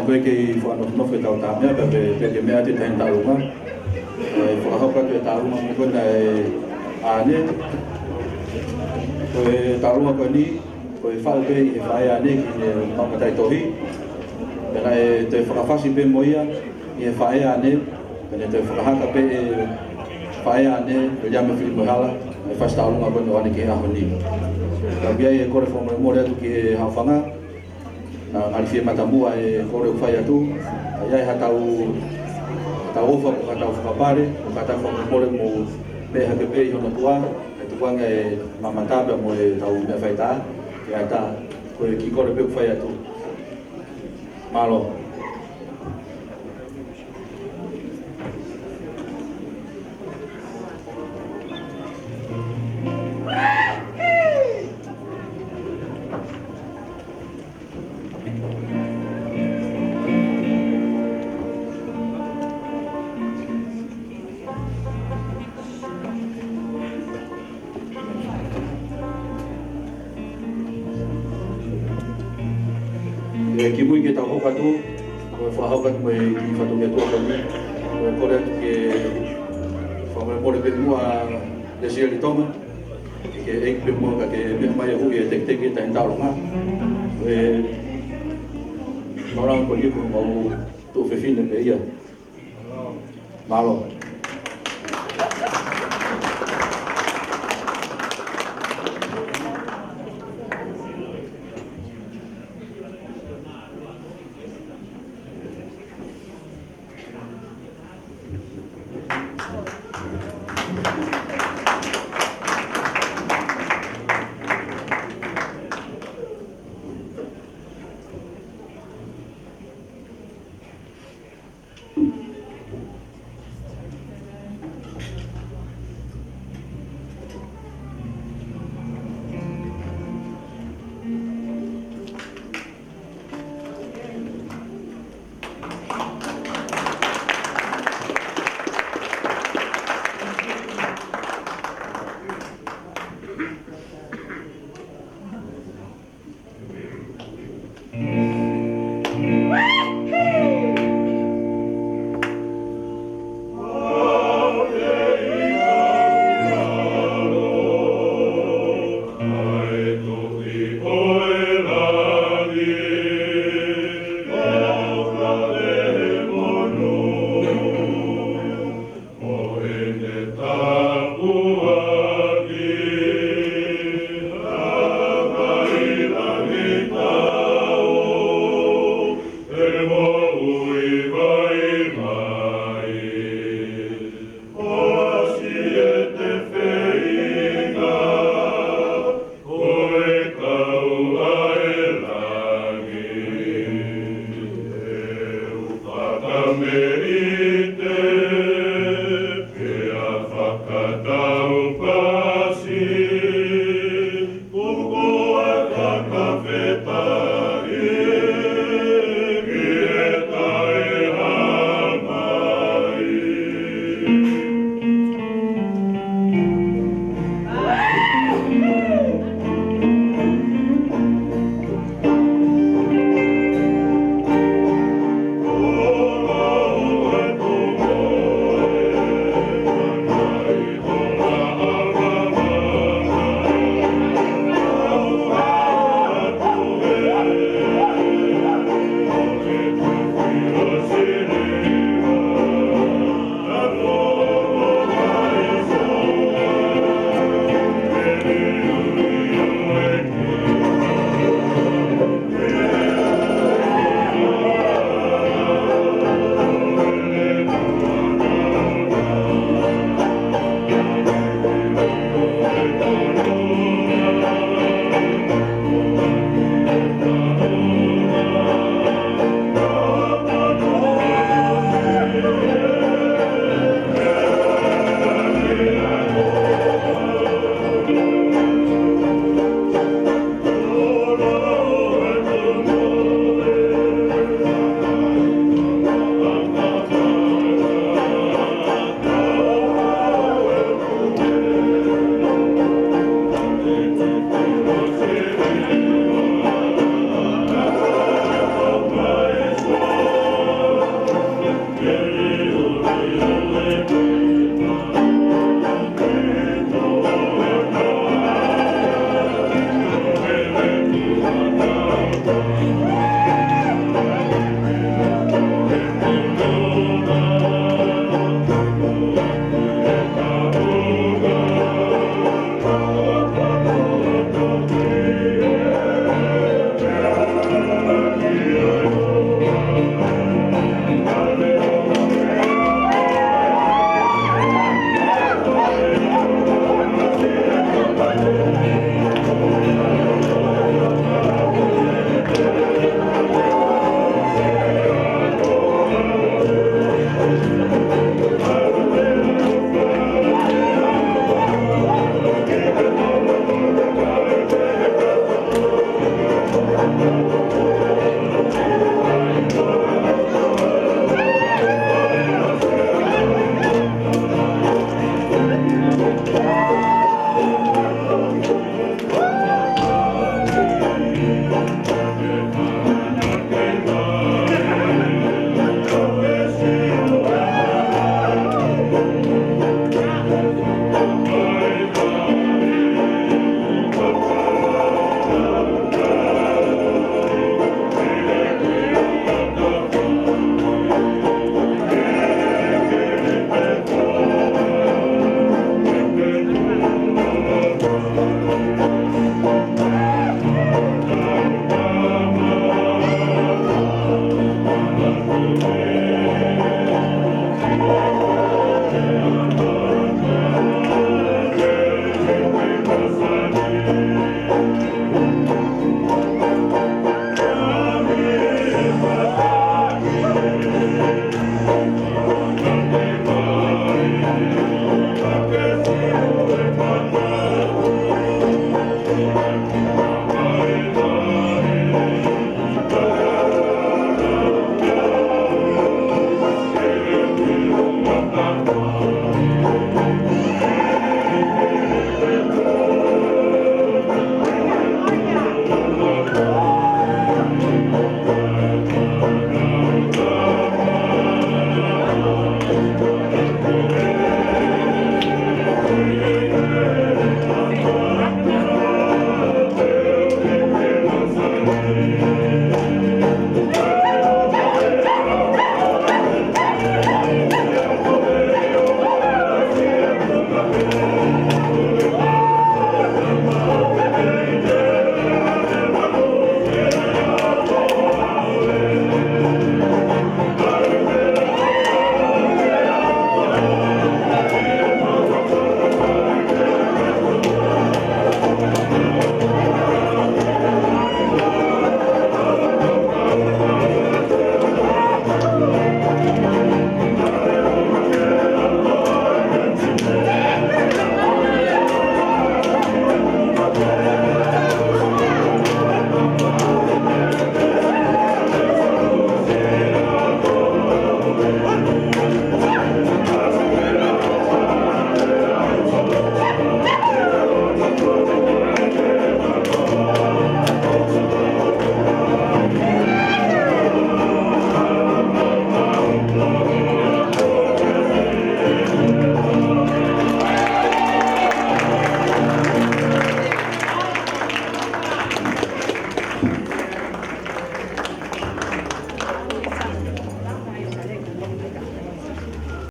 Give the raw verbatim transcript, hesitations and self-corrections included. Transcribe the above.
Ko e kei fakanofonofo e tau tā meʻa, pea pē, pē ke meʻa atu e taʻahine tālunga. ʻE fakahoko atu e tālunga mo ko ena ʻe ʻAne. Ko e tālunga ko eni, ko e faʻu pē ʻe he faʻē ʻa ʻAne ki heʻene maʻu mataʻitohi. Pea naʻe toe fakafasi pē mo ia ʻe he faʻē ʻa ʻAne, pea naʻe toe fakahaka pē ʻe he faʻē ʻa ʻAne, ʻe Liame Filimoehala, ʻa e fasi tālunga ko eni ʻo ʻAne ki he ʻaho ni. Ka ʻoku ʻi ai e kole fakamolemole atu ki he haʻofanga, naʻa ngali fie matamuʻa e kole ʻoku fai atu, ʻa ia ʻi ha tau, tau ʻofa, ko ha tau fakapale, ko ha tau fakamolemole mo meʻa hake pē ʻi hono tuʻa, ʻe tukuange e mamata pea mo e tau meʻa faitā, ke ʻatā, ko e kiʻi kole pē ʻoku fai atu. Mālō. ʻE, kimui ke tau hoko atu, ko e fakahoko atu mo e kiʻi fatongia tuʻa ko eni, ko e kole atu ke fakamolemole pē muʻa Lesieli Tonga, ke ʻeke pē muʻa ka ke meʻa mai ʻo ui e teketeke taʻahine tālunga. ʻE, mālō ko e kiʻi ko mau tuʻu fefine pē ia. Mālō.